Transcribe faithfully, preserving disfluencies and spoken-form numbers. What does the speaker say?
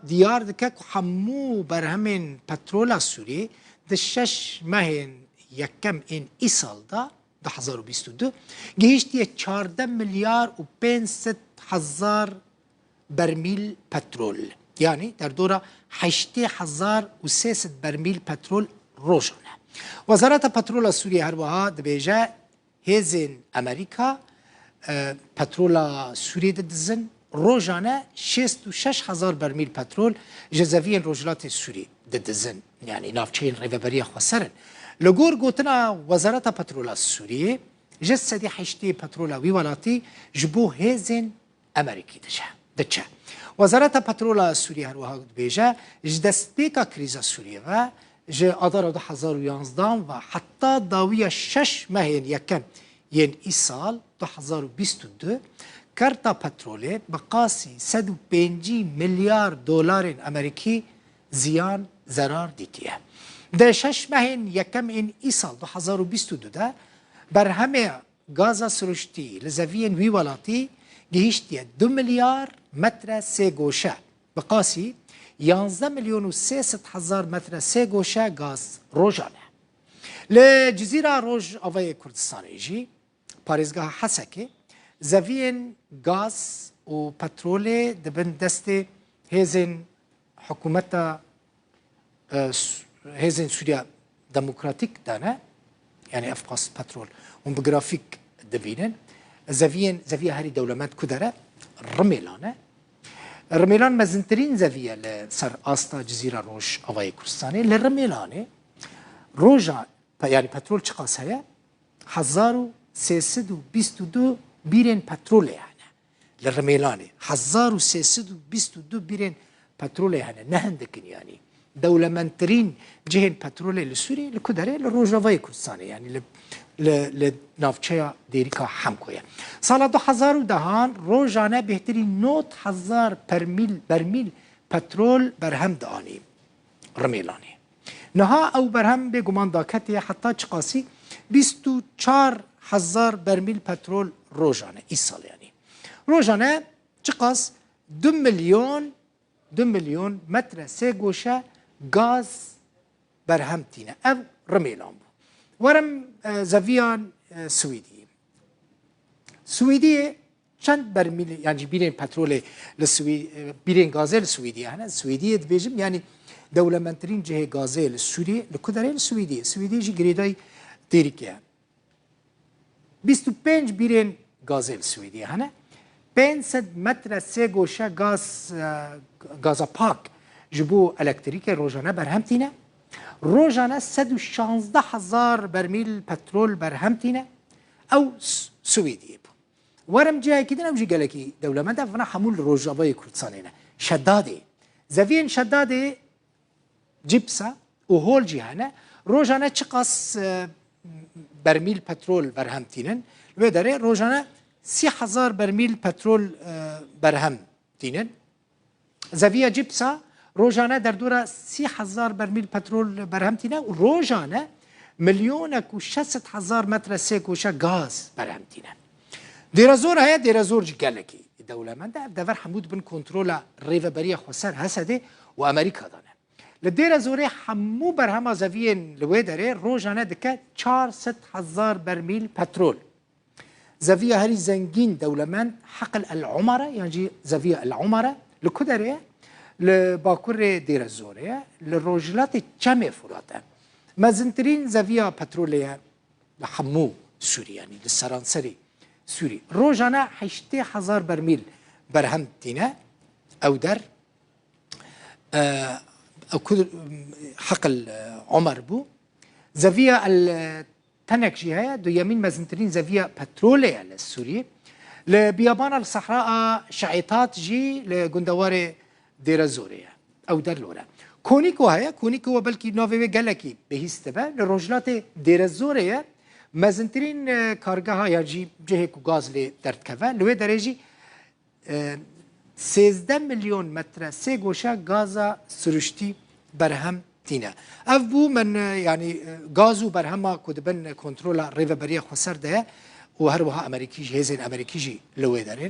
diyar dike ku hemû berhemên petrola Sûriyê di şeş mehên yekem ên îsal de, du hezar û bîst û du, gihîştiye çardeh milyar û pênc sed hezar bermîl petrol. Yanî derdora heştê hezar û sê sed bermîl petrol rojane. Wezareta Petrola Sûriyê her wiha dibêje, hêzên Amerîka, e, petrola Sûriyê didizin, rojane şêst û şeş hezar bermîl petrol ji zeviyên Rojhilatê Sûrî didizin. Yanî navçeyên Rêveberiya Xweser in. Li gor gotina Wezareta Petrola Sûriyê, ji sedî heştê petrola wî welatî ji bo hêzên Amerîkî diçe, diçe. Wezareta Petrola Sûriyê her wiha dibêje, ji destpêka krîza Sûriyê ve, ji adara du hezar û yanzdan ve heta dawiya şeş mehên yekem yên îsal du hezar û bîst û du, kerta petrolê bi qasî sed û pêncî milyar dolarên Amerîkî ziyan, zerar dîtiye. Di şeş mehên yekem ên îsal du hezar û bîst û du de berhemê gaza siruştî li zeviyên wî welatî gihîştiye du milyar metre sê goşe, bi qasî yanzdeh milyon û sê sed hezar metre sê goşe gaz rojane. Li Cizîra Rojavayê Kurdistanê jî, parêzgeha Hesekê, zeviyên gaz û petrolê di bin destê hêzên hikûmeta, e, Su-, hêzên Sûriya Demokratîk de ne, yanî ev qas petrol hûn bi grafîk dibînin. Zeviyên, zeviya herî dewlemend ku dere, Rimêlan e. Rimêlan mezintirîn zeviye li ser asta Cizîra Rojavayê Kurdistanê. Li Rimêlanê roja, pe-, yanî petrol çiqas heye? Hezar û sê sed û bîst û du bîrên petrolê hene. Li Rimêlanê hezar û sê sed û bîst û du bîrên petrolê hene, ne hindik in yanî. Dewlemendtirîn cihên petrolê li Sûriyê li ku derê? Li Rojavayê Kurdistanê, yanî li, li, li navçeya Dêrika Hemko ye. Sala du hezar û dehan rojane bêhtirî nod hezar permîl, bermîl petrol berhem dianî Rimêlanê. Niha ew berhem bêguman daketiye heta çiqasî? Bîst û çar hezar bermîl petrol rojane, îsal yanî. Rojane çiqas? Du milyon, du milyon metre sê goşe gaz berhem tîne. Ev Rimêlan bû. Werim, e, zeviyan, e, Swîdiyê. Swîdiyê çend bermîl, yan jî bîrên petrolê li Swî-, e, bîrên gazê li Swîdiyê hene? Swîdiyê dibêjim, yanî dewlemendtirîn cihê gazê li Sûriyê, li ku derê? Li Swîdiyê. Swîdiyê jî girêdayî Dêrikê ye. Bîst û pênc bîrên gazê li Swîdiyê hene. Pênc sed metre sê goşe gaz, e, gaza pak ji bo elektrîkê rojane berhem tîne. Rojane sed û şazdeh hezar bermîl petrol berhem tîne. Ew S-, Swîdiyê bû. Werim cihekî din, ew jî gelekî dewlemend e, vana hemû li Rojavayê Kurdistanê ne. Şedadê. Zeviyên Şedadê, Cipsa û Hol jî hene. Rojane çiqas, e, bermîl petrol berhem tînin? Li wê derê rojane sî hezar bermîl petrol, e, berhem tînin. Zeviya Cipsa rojane derdora sî hezar bermîl petrol berhem tîne û rojane milyonek û şeş sed hezar metre sê goşe gaz berhem tîne. Dêrezor heye, Dêrezor jî gelekî dewlemend e. Ev dever hemû di bin kontrola Rêveberiya Xweser, Hesedê û Amerîka de ne. Li Dêrezorê hemû berhema zeviyên li wê derê rojane dike çar sed hezar bermîl petrol. Zeviya herî zengîn, dewlemend, Heqil El Umar e, yan jî Zeviya El Umar e. Li ku derê ye? Li bakurê Dêrezorê ye, li rojhilatê Çemê Furat e. Mezintirîn zeviya petrolê ye li hemû Sûrî, yanî li seranserî Sûrî. Rojane heştê hezar bermîl berhem tîne ew der. E, ew ku Heqil, e, Umar bû. Zeviya El Tenek jî heye, duyemîn mezintirîn zeviya petrolê ye li Sûriyê. Li biyabana li sehra a Şeîtat jî li gundewarê Dêrezorê ye. Ew der li wir e. Konîko heye, Konîko we belkî navê wê gelekî bihîst dibe. Li rojhilatê Dêrezorê ye. Mezintirîn, e, kargeha yan jî cihê ku gaz lê derdikeve. Li wê derê jî e, sêzdeh milyon metre sê goşe gaza siruştî berhem tîne. Ev bû min, e, yanî, e, gaz û berhema ku di bin kontrola Rêveberiya Xweser de ye û her wiha Amerîkî jî, hêzên Amerîkî jî li wê derê ne.